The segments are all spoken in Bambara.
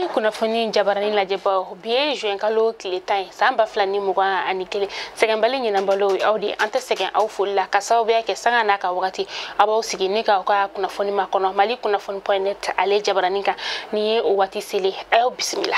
Mali kunnafoni jabarani lajɛbaw bi ye juin kalo tile 10 ye san 2021 sɛgɛnbali ɲinanbalo aw de an tɛ sɛgɛn aw foli la ka sababuya kɛ sanga n'a ka wagati a b'aw sigi ni k'aw ka kunnafoni makɔnɔ Mali kunnafoni.net ale jabarani kan nin ye o waati selen a y'aw bisimila.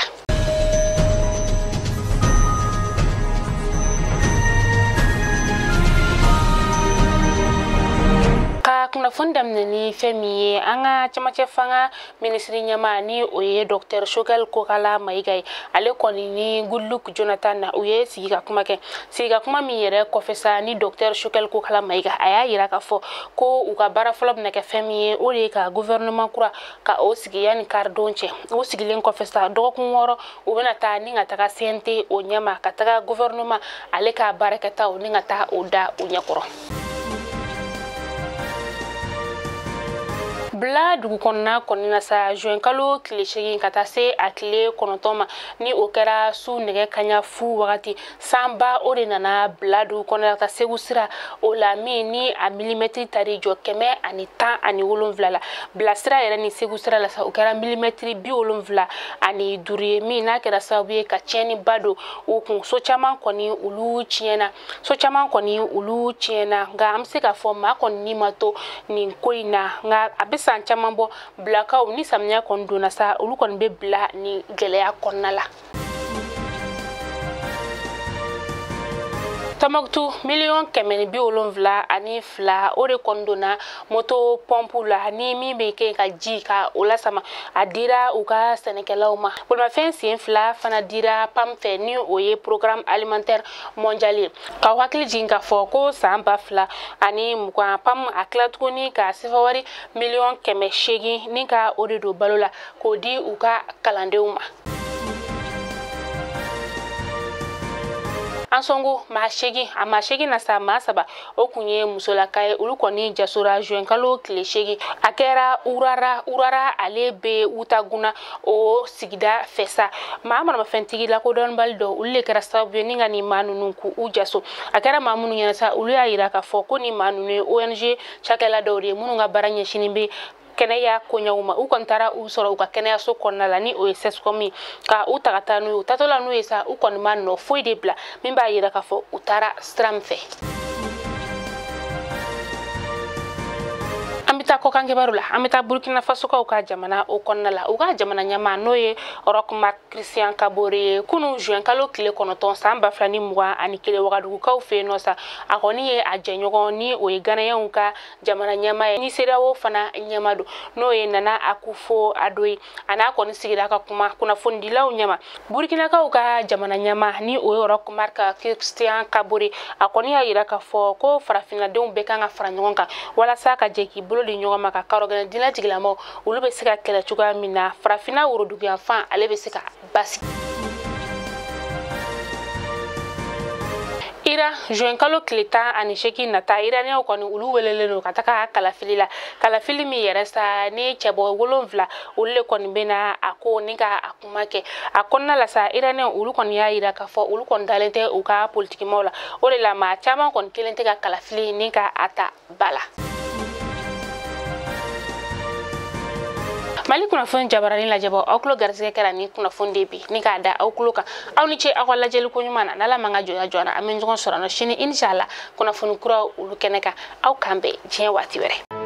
Ka kunnafoni daminɛ ni fɛn min ye an ka camancɛ fanga minisiri ɲɛmaa ni o ye Dr Choguel Kokalla Maïga ye ale kɔni ni Goodluck Jonathan na u ye sigi ka kuma kɛ sigi ka kuma min yɛrɛ kɔfɛ sa ni Dr Choguel Kokalla Maïga a y'a yira k'a fɔ ko u ka baara fɔlɔ bɛna kɛ fɛn min ye o de ye ka gouvernement kura ka o sigi yanni karidon cɛ o sigilen kɔfɛ sa dɔgɔkun 6 u bɛna taa ni ka taga CNT o ɲɛma ka taga gouvernement ale ka baarakɛtaw ni ka taa o da u ɲɛkɔrɔ. Bila dugu kɔnɔna kɔni na sa juin kalo tile 8 ka taa se a tile 9 ma ni o kɛra su nɛgɛ kaɲa fu wagati sanba o de nana bila dugu kɔnɔna ka taa Segu sira o la min ni a milimɛtiri tari jɔ 117 la bila sira yɛrɛ ni Segu sira la sa o kɛra milimɛtiri 75 ye min n'a kɛra sababu ye ka tiɲɛniba don o kun so caman kɔni olu tiɲɛna nka an bɛ se k'a fɔ maa kɔni ni ma to nin ko in na nka a bɛ san caman bɔ bilakaw ni samiya kɔni donna sa olu kɔni bɛ bila ni gɛlɛya kɔnɔna la. Tombouctou miliyɔn 172 o de kɔni donna moto pɔnpu la ni min bɛ kɛ ka ji ka o lasama a dira u ka sɛnɛkɛlaw ma bolimafɛn sen 2 fana dira PAM fɛ ni o ye programme alimentaire mondial ye k'aw hakili jigin k'a fɔ ko san 2020 PAM a tila tuguni ka sefawari miliyɔn 800 ni ka o de don balo la k'o di u ka kalandenw ma. An sɔngo maa 8 a maa 8 na sa maa 3 o kun ye musolaka ye olu kɔni jasora juin kalo tile 8 a kɛra Urara ale bɛ Wutaguna o sigida fɛ sa maa maramafɛntigi lakodɔnbali dɔ olu de kɛra sababu ye ni ka nin maa ninnu k'u jaso a kɛra maa minnu ɲɛna sa olu y'a yira k'a fɔ ko nin maa ninnu ye ONG cakɛla dɔw de ye minnu ka baara ɲɛsinnen bɛ kɛnɛya koɲɛw ma u kɔni taara u sɔrɔ u ka kɛnɛyaso kɔnɔna la ni o ye CSCOM ye ka u ta ka taa n'u ye u taatɔ la n'u ye sa u kɔni ma nɔ foyi de bila min b'a yira k'a fɔ u taara sira min fɛ. An bɛ taa kɔkan kibaru la an bɛ taa Burkina Fasokaw ka jamana o kɔnɔna la u ka jamana ɲɛmaa n'o ye Roch Marc Christian Kaboré ye kunun juin kalo tile 9 san 2021 Wagadugukaw fɛ yen nɔ sa a kɔni ye a jɛɲɔgɔn ni o ye Ghanaienw ka jamana ɲɛmaa ye ni CEDEAO fana ɲɛmaa don n'o ye Nana Akufo-Addo ye a n'a kɔni sigira ka kuma kunnafonidilaw ɲɛma Burkinakaw ka jamana ɲɛmaa ni o ye Roch Marc Christian Kaboré a kɔni y'a yira k'a fɔ ko farafinnadenw bɛɛ kan ka fara ɲɔgɔn kan walasa ka jɛ k'i bolo di ɲɔgɔn ma ka karɔgɛnɛ diinɛ tigilamɔgɔw olu bɛ se ka kɛlɛ cogoya min na farafinna woroduguyanfan ale bɛ se ka basigi. Iran juin kalo tile 18 nata Iranienw kɔni olu welelen don ka taga kalafili la kalafili min yɛrɛ sa ni cɛbɔ 7 olu de kɔni bɛna a ko ni ka a kuma kɛ a kɔnɔna la sa Iranienw olu kɔni y'a yira k'a fɔ olu kɔni dalen tɛ u ka politikimaw la o de la maa caman kɔni kelen tɛ ka kalafili ni ka a ta ba la. Mali kunnafoni jabarani lajɛbɔ aw tulo garisɛgɛ kɛra ni kunnafoni de bi ni k'a da aw tulo kan aw ni ce aw ka lajɛli ko ɲuman na n'Ala man ka jɔnya jɔ an na an bɛ ɲɔgɔn sɔrɔ sini inshallah kunnafoni kuraw olu kɛnɛ kan aw k'an bɛn diɲɛ waati wɛrɛ.